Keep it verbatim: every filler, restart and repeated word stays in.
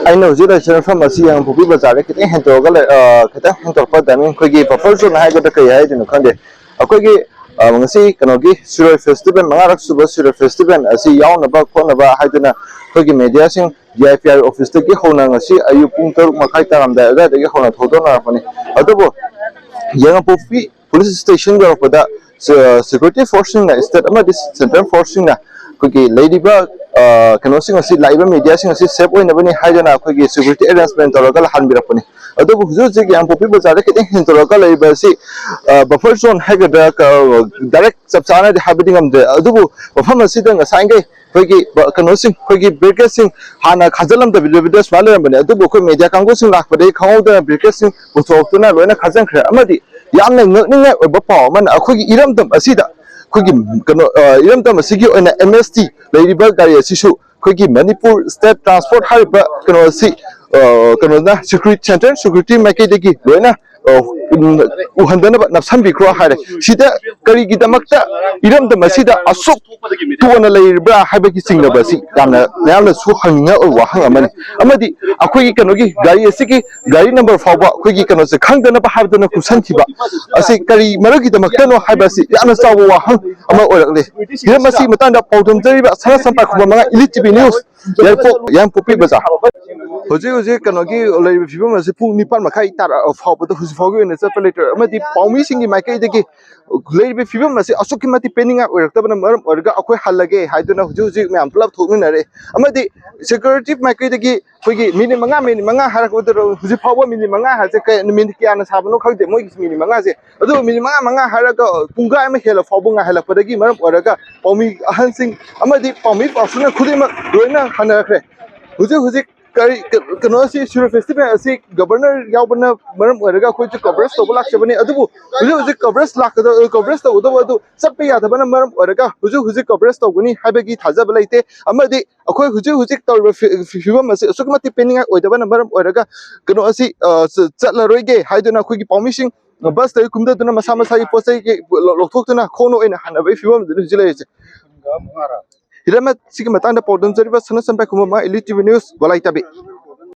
ꯑꯩꯅ ꯍꯧꯖꯤꯛ ꯂꯩꯖꯔꯤꯕ ꯃꯐꯝ ꯑꯁꯤ ꯌꯥꯡꯄꯣꯛꯄꯤ ꯕꯖꯥꯔꯗ ꯈꯤꯇꯪ ꯍꯦꯟꯇꯣꯛꯑꯒ ꯂꯩ, ꯑ, ꯈꯤꯇꯪ ꯍꯦꯟꯇꯣꯛꯄ ꯇꯥꯏꯃꯤꯡ ꯑꯩꯈꯣꯏꯒꯤ ꯕꯐꯔ ꯖꯣꯟ ꯍꯥꯏꯒꯗ꯭ꯔꯥ ꯀꯩ ꯍꯥꯏꯗꯣꯏꯅꯣ ꯈꯪꯗꯦ꯫ ꯑꯩꯈꯣꯏꯒꯤ, ꯑ, ꯉꯁꯤ ꯀꯩꯅꯣꯒꯤ ꯁꯤꯔꯣꯏ ꯐꯦꯁꯇꯤꯚꯦꯜ, ꯃꯉꯥꯔꯛ ꯁꯨꯕ ꯁꯤꯔꯣꯏ ꯐꯦꯁꯇꯤꯚꯦꯜ ꯑꯁꯤ ꯌꯥꯎꯅꯕ ꯈꯣꯠꯅꯕ ꯍꯥꯏꯗꯨꯅ ꯑꯩꯈꯣꯏꯒꯤ ꯃꯦꯗꯤꯌꯥꯁꯤꯡ ꯗꯤ ꯑꯥꯏ ꯄꯤ ꯑꯥꯔ ꯑꯣꯐꯤꯁꯇꯒꯤ ꯍꯧꯅ ꯉꯁꯤ ꯑꯌꯨꯛ ꯄꯨꯡ ꯇꯔꯨꯛ ꯃꯈꯥꯏ ꯇꯥꯔꯝꯗꯥꯏ ꯑꯗꯨꯋꯥꯏꯗꯒꯤ ꯍꯧꯅ ꯊꯧꯗꯣꯛꯅꯔꯛꯄꯅꯤ꯫ ꯑꯗꯨꯕꯨ ꯌꯥꯡꯄꯣꯛꯄꯤ ꯄꯨꯂꯤꯁ ꯁ꯭ꯇꯦꯁꯟ ꯌꯧꯔꯛꯄꯗ ꯁꯦꯀ꯭ꯌꯨꯔꯤꯇꯤ ꯐꯣꯔꯁꯁꯤꯡꯅ, ꯁ꯭ꯇꯦꯠ ꯑꯃꯗꯤ ꯁꯦꯟꯇ꯭ꯔꯦꯜ ꯐꯣꯔꯁꯁꯤꯡꯅ ꯑꯩꯈꯣꯏꯒꯤ ꯂꯩꯔꯤꯕ, ꯑ, ꯀꯩꯅꯣꯁꯤꯡ ꯑꯁꯤ, ꯂꯥꯛꯏꯕ ꯃꯦꯗꯤꯌꯥꯁꯤꯡ ꯑꯁꯤ ꯁꯦꯐ ꯑꯣꯏꯅꯕꯅꯤ ꯍꯥꯏꯗꯅ ꯑꯩꯈꯣꯏꯒꯤ ꯁꯦꯀ꯭ꯌꯨꯔꯤꯇꯤ ꯑꯦꯔꯦꯟꯖꯃꯦꯟ ꯇꯧꯔꯒ ꯂꯥꯛꯍꯟꯕꯤꯔꯛꯄꯅꯤ꯫ ꯑꯗꯨꯕꯨ ꯍꯧꯖꯤꯛ ꯍꯧꯖꯤꯛ ꯌꯥꯡꯄꯣꯛꯄꯤ ꯕꯖꯥꯔꯗ ꯈꯤꯇꯪ ꯍꯦꯟꯗꯣꯔꯛꯑꯒ ꯂꯩꯔꯤꯕ ꯑꯁꯤ, ꯑ, ꯕꯐꯔ ꯖꯣꯟ ꯍꯥꯏꯒꯗ꯭ꯔꯥ, ꯀ-, ꯗꯥꯏꯔꯦꯛ ꯆꯞ ꯆꯥꯅꯗꯤ ꯍꯥꯏꯕꯗꯤ ꯉꯝꯗ꯭ꯔꯦ꯫ ꯑꯗꯨꯕꯨ ꯃꯐꯝ ꯑꯁꯤꯗ ꯉꯁꯥꯏꯈꯩ ꯑꯩꯈꯣꯏꯒꯤ ꯕ-, ꯀꯩꯅꯣꯁꯤꯡ, ꯑꯩꯈꯣꯏꯒꯤ ꯕꯦꯔꯤꯀꯦꯗꯁꯤꯡ ꯍꯥꯟꯅ ꯈꯥꯖꯤꯜꯂꯝꯗꯕꯤꯗ ꯁꯨꯃꯥꯏꯅ ꯂꯩꯔꯝꯕꯅꯦ꯫ ꯑꯗꯨꯕꯨ ꯑꯩꯈꯣꯏ ꯃꯦꯗꯤꯌꯥ ꯀꯥꯡꯕꯨꯁꯤꯡ ꯂꯥꯛꯄꯗꯒꯤ ꯈꯪꯍꯧꯗꯅ ꯕꯦꯔꯤꯀꯦꯗꯁꯤꯡ ꯄꯨꯊꯣꯛꯇꯨꯅ ꯂꯣꯏꯅ ꯈꯥꯖꯤꯟꯈ꯭ꯔꯦ꯫ ꯑꯃꯗꯤ ꯌꯥꯝꯅ ꯉꯛꯅꯤꯡꯉꯥꯏ ꯑꯣꯏꯕ ꯄꯥꯎ ꯑꯃꯅ, ꯑꯩꯈꯣꯏꯒꯤ ꯏꯔꯝꯗꯝ ꯑꯁꯤꯗ, ꯑꯩꯈꯣꯏꯒꯤ ꯀꯩꯅꯣ, ꯑ, ꯏꯔꯝꯗꯝ ꯑꯁꯤꯒꯤ ꯑꯣꯏꯅ ꯑꯦꯝ ꯑꯦꯁ ꯇꯤ ꯂꯩꯔꯤꯕ ꯒꯥꯔꯤ ꯑꯁꯤꯁꯨ ꯑꯩꯈꯣꯏꯒꯤ ꯃꯅꯤꯄꯨꯔ ꯁ꯭ꯇꯦꯠ ꯇ꯭ꯔꯥꯟꯁꯄꯣꯔꯠ ꯍꯥꯏꯔꯤꯕ ꯀꯩꯅꯣ ꯑꯁꯤ, ꯑ, ꯀꯩꯅꯣꯅ ꯁꯦꯀ꯭ꯌꯨꯔꯤꯇꯤ, ꯁꯦꯟꯇ꯭ꯔꯦꯜ ꯁꯦꯀ꯭ꯌꯨꯔꯤꯇꯤ ꯃꯥꯏꯀꯩꯗꯒꯤ ꯂꯣꯏꯅ, ꯑ, ꯎꯝ, ꯎꯍꯟꯗꯅꯕ ꯅꯞꯁꯟꯕꯤꯈ꯭ꯔꯣ ꯍꯥꯏꯔꯦ꯫ ꯁꯤꯗ ꯀꯔꯤꯒꯤꯗꯃꯛꯇ ꯏꯔꯝꯗꯝ ꯑꯁꯤꯗ ꯑꯁꯨꯛ ꯇꯣꯟꯅ ꯂꯩꯔꯤꯕ꯭ꯔꯥ ꯍꯥꯏꯕꯒꯤ ꯆꯤꯡꯅꯕ ꯑꯁꯤ ꯌꯥꯝꯅ, ꯃꯌꯥꯝꯅꯁꯨ ꯍꯪꯅꯤꯡꯉꯥꯏ ꯑꯣꯏꯕ ꯋꯥꯍꯪ ꯑꯃꯅꯤ꯫ ꯑꯃꯗꯤ ꯑꯩꯈꯣꯏꯒꯤ ꯀꯩꯅꯣꯒꯤ ꯒꯥꯔꯤ ꯑꯁꯤꯒꯤ ꯒꯥꯔꯤ ꯅꯝꯕꯔ ꯐꯥꯎꯕ ꯑꯩꯈꯣꯏꯒꯤ ꯀꯩꯅꯣꯁꯦ ꯈꯪꯗꯅꯕ ꯍꯥꯏꯕꯗꯨꯅ ꯀꯨꯞꯁꯟꯈꯤꯕ ꯑꯁꯤ ꯀꯔꯤ ꯃꯔꯝꯒꯤꯗꯃꯛꯇꯅꯣ ꯍꯥꯏꯕ ꯑꯁꯤ ꯌꯥꯝꯅ ꯆꯥꯎꯕ ꯋꯥꯍꯪ ꯑꯃ ꯑꯣꯏꯔꯛꯂꯦ꯫ ꯍꯤꯔꯝ ꯑꯁꯤꯒꯤ ꯃꯇꯥꯡꯗ ꯄꯥꯎꯗꯝꯖꯔꯤꯕ ꯁꯅꯥ ꯁꯝꯄꯥ ꯈꯨꯕꯝ ꯃꯉꯥ ꯏꯂꯤꯇꯤꯚꯤ ꯅ꯭ꯌꯨꯁ, ꯌꯥꯏꯔꯤꯄꯣꯛ, ꯌꯥꯏꯔꯤꯄꯣꯛꯄꯤ ꯕꯖꯥꯔ꯫ ꯍꯧꯖꯤꯛ ꯍꯧꯖꯤꯛ ꯀꯩꯅꯣꯒꯤ ꯂꯩꯔꯤꯕ ꯐꯤꯕꯝ ꯑꯁꯤ ꯄꯨꯡ ꯅꯤꯄꯥꯟ ꯃꯈꯥꯏ ꯇꯥꯔꯛꯑ ꯐꯥꯎꯕꯗ ꯍꯧꯖꯤꯛ ꯐꯥꯎꯒꯤ ꯑꯣꯏꯅ ꯆꯠꯄ ꯂꯩꯇ꯭ꯔꯦ꯫ ꯑꯃꯗꯤ ꯄꯥꯎꯃꯤꯁꯤꯡꯒꯤ ꯃꯥꯏꯀꯩꯗꯒꯤ ꯂꯩꯔꯤꯕ ꯐꯤꯕꯝ ꯑꯁꯤ ꯑꯁꯨꯛꯀꯤ ꯃꯇꯤꯛ ꯄꯦꯟꯅꯤꯡꯉꯥꯏ ꯑꯣꯏꯔꯛꯇꯕꯅ ꯃꯔꯝ ꯑꯣꯏꯔꯒ ꯑꯩꯈꯣꯏ ꯍꯜꯂꯒꯦ ꯍꯥꯏꯗꯨꯅ ꯍꯧꯖꯤꯛ ꯍꯧꯖꯤꯛ ꯃꯌꯥꯝ ꯄꯨꯂꯞ ꯊꯣꯛꯃꯤꯟꯅꯔꯦ꯫ ꯑꯃꯗꯤ ꯁꯦꯀ꯭ꯌꯨꯔꯤꯇꯤ ꯃꯥꯏꯀꯩꯗꯒꯤ ꯑꯩꯈꯣꯏꯒꯤ ꯃꯤꯅꯤꯠ ꯃꯉꯥ, ꯃꯤꯅꯤꯠ ꯃꯉꯥ ꯍꯥꯏꯔꯛꯄꯗꯨꯗ ꯍꯧꯖꯤꯛ ꯐꯥꯎꯕ ꯃꯤꯅꯤꯠ ꯃꯉꯥ ꯍꯥꯏꯁꯦ ꯀꯩ, ꯃꯤꯅꯤꯠ ꯀꯌꯥꯅ ꯁꯥꯕꯅꯣ ꯈꯪꯗꯦ ꯃꯣꯏꯒꯤ ꯃꯤꯅꯤꯠ ꯃꯉꯥꯁꯦ꯫ ꯑꯗꯨꯕꯨ ꯃꯤꯅꯤꯠ ꯃꯉꯥ, ꯃꯉꯥ ꯍꯥꯏꯔꯒ ꯄꯨꯡꯈꯥꯏ ꯑꯃ ꯍꯦꯜꯂ ꯐꯥꯎꯕ ꯉꯥꯏꯍꯜꯂꯛꯄꯗꯒꯤ ꯃꯔꯝ ꯑꯣꯏꯔꯒ ꯄꯥꯎꯃꯤ ꯑꯍꯟꯁꯤꯡ ꯑꯃꯗꯤ ꯄꯥꯎꯃꯤ ꯄꯥꯎꯁꯤꯅ ꯈꯨꯗꯤꯡꯃꯛ ꯂꯣꯏꯅ ꯍꯟꯅꯔꯛꯈ꯭ꯔꯦ꯫ ꯍꯧꯖꯤꯛ ꯍꯧꯖꯤꯛ ꯀꯔꯤ, ꯀ-, ꯀꯩꯅꯣ ꯑꯁꯤ ꯁꯤꯔꯣꯏ ꯐꯦꯁꯇꯤꯚꯦꯜ ꯑꯁꯤ ꯒꯕꯔꯅꯔ ꯌꯥꯎꯕꯅ ꯃꯔꯝ ꯑꯣꯏꯔꯒ ꯑꯩꯈꯣꯏꯁꯨ ꯀꯣꯚꯔꯦꯖ ꯇꯧꯕ ꯂꯥꯛꯆꯕꯅꯤ꯫ ꯑꯗꯨꯕꯨ ꯍꯧꯖꯤꯛ ꯍꯧꯖꯤꯛ ꯀꯣꯚꯔꯦꯖ ꯂꯥꯛꯀꯗ-, ꯀꯣꯚꯔꯦꯖ ꯇꯧꯒꯗꯕ ꯑꯗꯨ ꯆꯠꯄ ꯌꯥꯗꯕꯅ ꯃꯔꯝ ꯑꯣꯏꯔꯒ ꯍꯧꯖꯤꯛ ꯍꯧꯖꯤꯛ ꯀꯣꯚꯔꯦꯖ ꯇꯧꯒꯅꯤ ꯍꯥꯏꯕꯒꯤ ꯊꯥꯖꯕ ꯂꯩꯇꯦ꯫ ꯑꯃꯗꯤ ꯑꯩꯈꯣꯏ ꯍꯧꯖꯤꯛ ꯍꯧꯖꯤꯛ ꯇꯧꯔꯤꯕ ꯐꯤ-, ꯐꯤ-, ꯐꯤꯕꯝ ꯑꯁꯤ ꯑꯁꯨꯛꯀꯤ ꯃꯇꯤꯛ ꯄꯦꯟꯅꯤꯡꯉꯥꯏ ꯑꯣꯏꯗꯕꯅ ꯃꯔꯝ ꯑꯣꯏꯔꯒ ꯀꯩꯅꯣ ꯑꯁꯤ, ꯑ, ꯆ-, ꯆꯠꯂꯔꯣꯏꯒꯦ ꯍꯥꯏꯗꯨꯅ ꯑꯩꯈꯣꯏꯒꯤ ꯄꯥꯎꯃꯤꯁꯤꯡ ꯕꯁꯇꯒꯤ ꯀꯨꯝꯊꯗꯨꯅ ꯃꯁꯥ ꯃꯁꯥꯒꯤ ꯄꯣꯠ ꯆꯩ ꯀꯩ ꯂꯧ-, ꯂꯧꯊꯣꯛꯇꯨꯅ ꯈꯣꯡꯅ ꯑꯣꯏꯅ ꯍꯟꯅꯕꯒꯤ ꯐꯤꯕꯝꯗꯨꯅꯤ ꯍꯧꯖꯤꯛ ꯂꯩꯔꯤꯁꯦ꯫ ꯍꯤꯔꯝ ꯑꯁꯤꯒꯤ ꯃꯇꯥꯡꯗ ꯄꯥꯎꯗꯝꯖꯔꯤꯕ ꯁꯅꯥꯆꯝ ꯄꯥꯏꯈꯣꯝꯕ, ꯏꯂꯤ ꯇꯤꯚꯤ ꯅ꯭ꯌꯨꯁ, ꯒꯣꯂꯥꯏ ꯇꯥꯕꯤ꯫